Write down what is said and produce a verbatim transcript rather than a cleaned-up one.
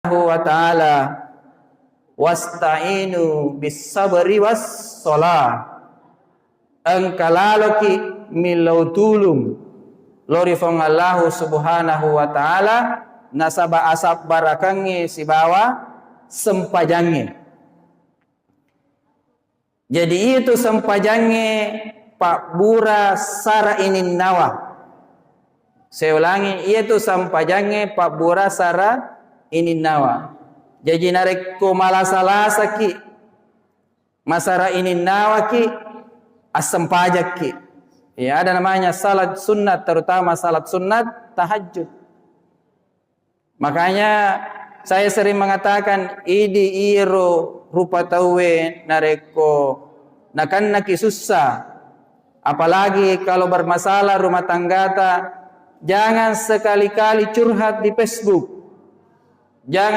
Subhanahu wa Ta'ala, "Wasta'inu bis sabri was shalah." Engka laloki millau tulung lao ri Puang Allahu Subhanahu wa Ta'ala, nasaba asabbarakengnge sibawa sempajangnge. Jadi, iyatu sempajangnge pabbura sara ininnawa. Saya ulangi, iyatu sempajangnge pabbura sara ininnawa. Jadi, narekko malasa-lasaki, masara ininnawaki, assempajakki. Ya, ada namanya salat sunnat, terutama salat sunnat tahajud. Makanya saya sering mengatakan, idi iyaro rupa tauwe narekko nakennaki sussa, apalagi kalau bermasalah rumah tanggata, jangan sekali-kali curhat di Facebook. Jangan